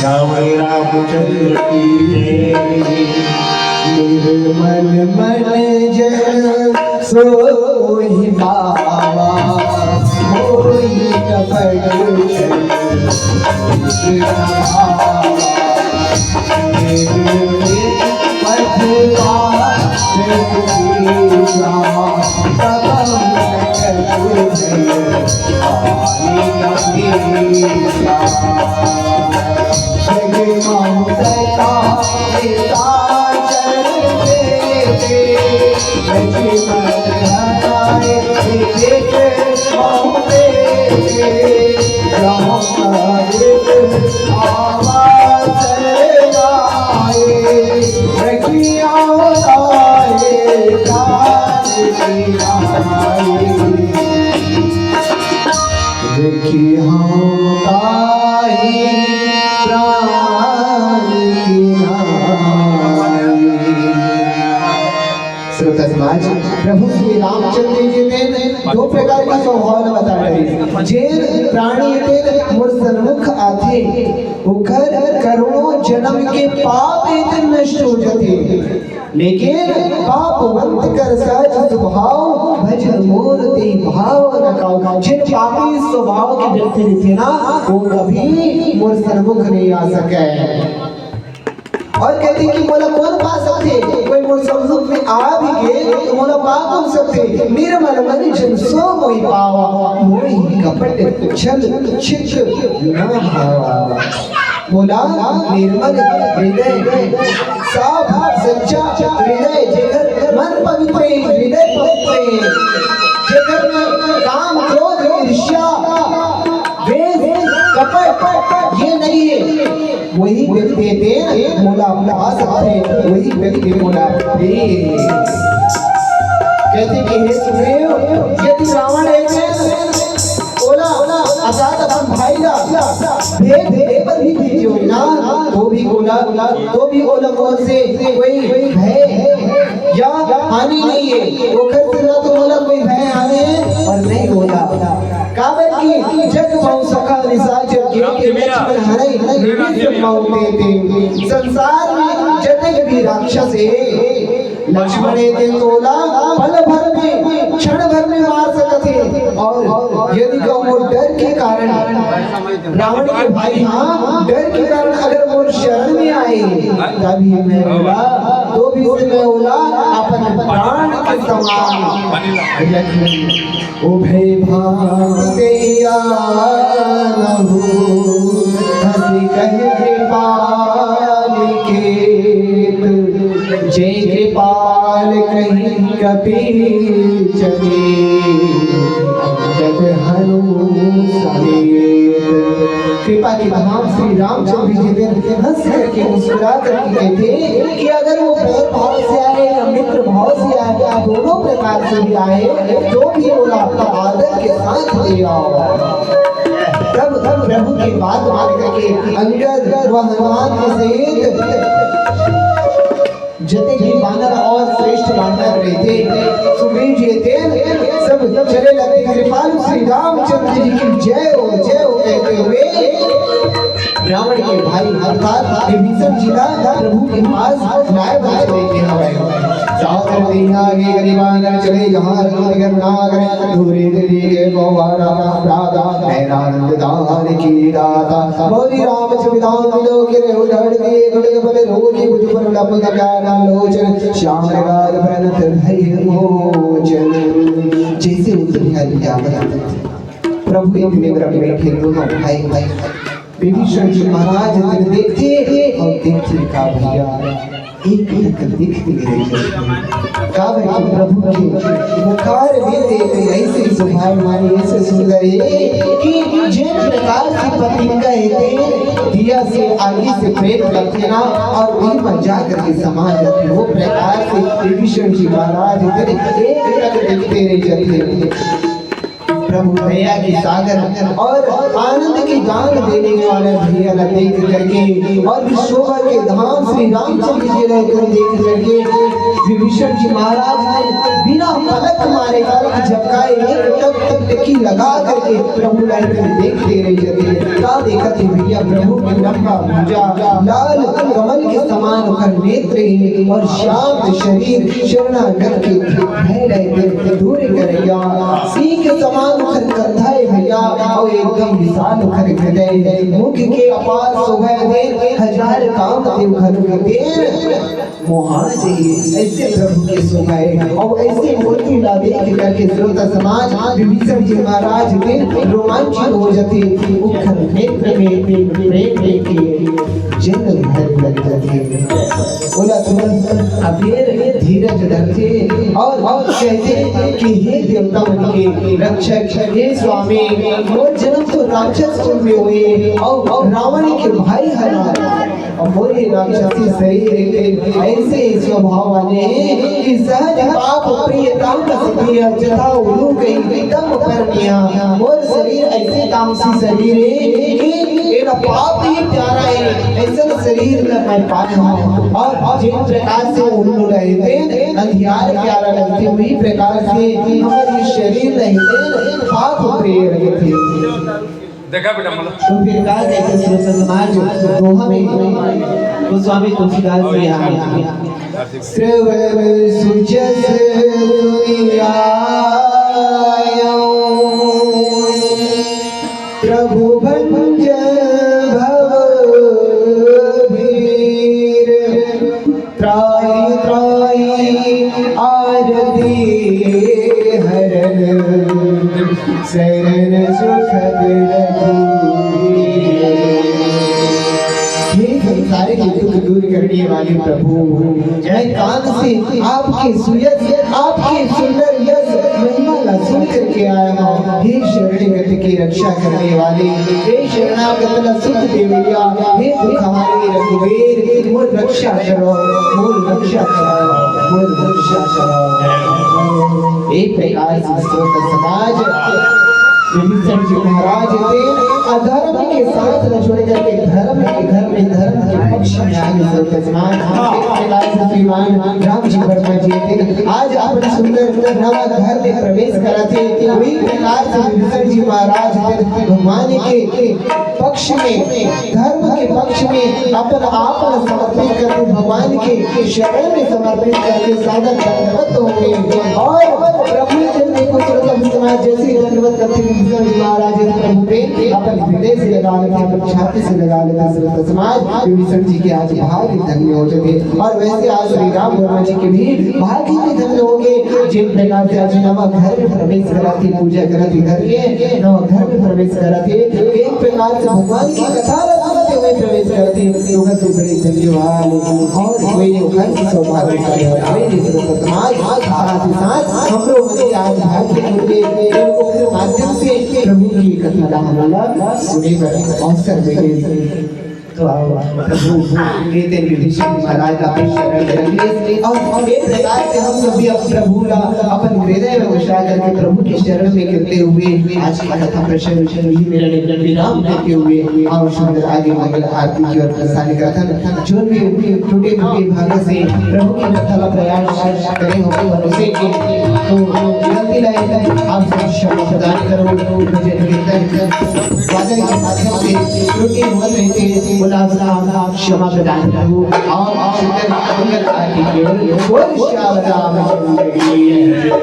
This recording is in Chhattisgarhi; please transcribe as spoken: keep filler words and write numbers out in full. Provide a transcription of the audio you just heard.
राम रामचंद्र की जय। निर्मल मन जन सोहि पावा, मोहि कपट छल छल न भावा। निर्मल पथ पावन कीजा, तब हम सकल भय पानी अकेला। जग माहु सदा विराजन देते, जग मत हराए विवेक माहु देते। जहाँ विवेक आवाज आए, रखिया आए प्राण की नाई। देखी हम ताही प्राण की नाई। श्रोता समाज, प्रभु श्री रामचंद्र जी ने दो प्रकार के स्वभाव ल बता रहे। जेन प्राणी तेन मोर सन्मुख आथे, ओकर करोड़ों जन्म के पाप एतन नष्ट हो जाथे। लेकिन पापवंत कर सहज स्वभाव, भजन मोर ते भाव न काव। जेन पापी स्वभाव के व्यक्ति रहिथे ना, वो कभी मोर सन्मुख नहीं आ सके। और कहथे कि मोला कौन पा सकथे? कोई मोर सन्मुख में आ भी गे तो मोला पा कौन सकथे? निर्मल मन जन सो मोहि पावा, मोहि कपट छल छिद्र न भावा। मोला निर्मल हृदय, साफ सच्चा हृदय, जेकर मन पवित्र हे, हृदय पवित्र हे, जेकर में काम, क्रोध, ईर्ष्या, द्वेष, कपट ये नहीं है, वही व्यक्ति तेन मोला पा सकथे, वही व्यक्ति मोला प्रिय। कहथे कि हे सुग्रीव, यदि रावण एक ओला, अर्थात अपन भाई ला भेंट देने बर भी भेजे होही ना, तो भी ओला, तो भी ओला मोर से कोई भय या हानि नहीं है। ओकर से ना तो ओला कोई भय हानि है और नहीं ओला। काबर कि जग माहु सखा निशाचर के, के लक्ष्मण हरई निमिष माहु तेते। संसार में जतक भी राक्षस हे, लक्ष्मण एते तोला पल भर में, क्षण भर में मार सकत हे। और यदि कहूँ वो डर के कारण, रावण के भाई, हाँ, डर के कारण अगर मोर शरण में आए, तभी मैं ओला, तो भी से मैं ओला अपन प्राण के समान रखूं। उभय भांति आनहु, हंसि कहि कृपाल केत। जे कृपाल कहि कपि जनि, अंगद हनु समेत। कृपा के धाम श्री रामचंद्र जी ने हंस करके, मुस्कुरा करके कहते कि अगर वो बैर भाव से आए या मित्र भाव से आए, दोनों प्रकार से भी आए, तो भी ओला आदर के साथ ले आओ। तब, तब प्रभु की बात मान करके अंगद व हनुमान के सहित जते भी वानर और श्रेष्ठ वानर रहिथे, सुग्रीव जी रहिथे, सब चले लगथे। कृपाल श्री रामचंद्र जी की जय हो, जय हो कहते हुए रावण के भाई अर्थात विभीषण जी ला प्रभु के पास लाए बर चले गे हवय। सादर तेहि आगे करि वानर चले, जहाँ रघुनंदन नागर, दूरि तेहि गे बहु भारा। राधा नैनानंद दान की दाता, बोली राम छविदान बिलोकि रहु ढाढ़ दिए, खड्ग बल रोगी भुज पर लपक कानन लोचन, श्याम गाल बरनत भय मोचन। जैसे उतरी हरि आवत, प्रभु इतने ब्रह्म बैठे दोनों भाई भाई। विभीषण जी महाराज इतने देखते और देखते का भैया एक एक दिख नहीं रही। काबर कि प्रभु के मुखार बिंद एक ऐसे सुभायमान, ऐसे सुंदर है कि जिन प्रकार से पत्रिका है, दिया से आगे से प्रेम करते ना और वहीं पर जा करके समा जाते, वो प्रकार से विभीषण जी महाराज इतने एक टक दिखते रह जाते। प्रभु दया के सागर और आनंद के दान देने वाले भैया ला देख करके और भी शोभा के धाम श्री रामचंद्र जी ला एकदम देख करके विभीषण जी महाराज बिना पलक मारे पलक झपकाए एक टक टक टकी लगा करके प्रभु ला एकदम देखते रह जाते हैं। का देखत हे भैया, प्रभु के लंबा भुजा, लाल कमल के समान ओकर नेत्र हे और शांत शरीर शरणागत के भय रहते दूर करैया। सिंह के समान ओकर कंधा हे भैया, अउ एकदम विशाल ओकर हृदय। मुख के अपार शोभा दे, हजार काम ते ओकर तेर मोहा जाही। ऐसे प्रभु के शोभा हे। अउ ऐसे मूर्ति ला देख करके श्रोता समाज विभीषण जी महाराज के रोमांचित हो जाते। ओकर नेत्र में प्रेम लेके जल भर लग जाते। ओला तुरंत अबेर धीरज धरते और, और कहते कि हे देवता मन के रक्षक, हे स्वामी, मोर जन्म तो राक्षस कुल में होय और, और रावण के भाई हरा और मोर ये राक्षसी शरीर के ऐसे स्वभाव वाले हे कि सहज पाप प्रिय तामस प्रिय जथा उलू कही तम पर निया। मोर शरीर ऐसे तामसी शरीर हे कि एला पाप ही प्यारा हे, ऐसन शरीर ला मैं पाए हूँ। और जिन प्रकार से उल्लू रहते अंधियार प्यारा लगथे, वही प्रकार से हमर ये शरीर रहते पाप प्रिय रहते। देखा बेटा, मतलब तो फिर का कहते श्रोता समाज दोहा में गोस्वामी तुलसीदास जी यहाँ श्रवण सुजस सुनियायो, प्रभु भंज भव भीर, त्राहि त्राहि आरती हरण, शरण सुखद रघुवीर। हे संसार के दुख दूर करने वाले प्रभु, मैं कान से आपके सुयस, आपके सुंदर यश महिमा ला सुन करके आया हूँ। हे शरणागत की रक्षा करने वाले, हे शरणागत ला सुख देवैया, हे दुख हरे रघुवीर, मोर रक्षा करो, मोर रक्षा करो, मोर रक्षा करो। एक प्रकार से श्रोता समाज विभीषण जी महाराज के अधर्म के साथ न छोड़ करके धर्म के घर में, धर्म के पक्ष में आगे श्रोता समाज। एक प्रकार से श्रीमान राम जी वर्मा जी के आज अपन सुंदर नवा घर में प्रवेश कराते, वही प्रकार से विभीषण जी महाराज भगवान के पक्ष में, धर्म के पक्ष में अपन आप ला समर्पित करके भगवान के शरण में समर्पित करके सादर दंडवत होंगे। और प्रभु चंद्र को श्रोता समाज जैसे ही दंडवत करते विभीषण जी महाराज प्रभु पे अपन हृदय से लगा लेते, अपन छाती से लगा लेते श्रोता समाज। विभीषण जी के आज भाग्य धन्य हो जाते। और वैसे आज श्री राम वर्मा जी के भी भाग्य भी धन्य होंगे, जिन प्रकार से आज नवा घर में प्रवेश कराते, पूजा कराते घर के नवा घर में प्रवेश कराते, एक प्रकार से भगवान की कथा ला सुनते हुए प्रवेश कराते, तो घर से बड़े धन्यवाद। और कोई नहीं घर से सौभाग्यशाली हो, कोई नहीं श्रोता समाज। साथ ही साथ हम लोग के आज भाग्य उनके ओकरे माध्यम से प्रभु की कथा ला हमला सुने बर अवसर मिले। तो आओ, प्रभु, ये तेरे विभीषण महाराज का शरण कर लिए। और एक प्रकार से हम सभी अब प्रभु का अपन हृदय में उतार करके प्रभु के शरण में गिरते हुए आज की कथा प्रसंग यही मेरा विराम देते हुए और सुंदर आगे मंगल आरती की ओर प्रस्थान करथन। जो भी टूटे फूटे भाग से प्रभु की कथा का प्रयास करे हो भरोसे के, तो गलती लाए आप सब क्षमा प्रदान करो। भजन कीर्तन वादन के माध्यम से त्रुटि होत रहिथे, ओला आप क्षमा प्रदान करो। और सुंदर मंगल आरती की ओर बोल श्याम राम चंद्र की जय।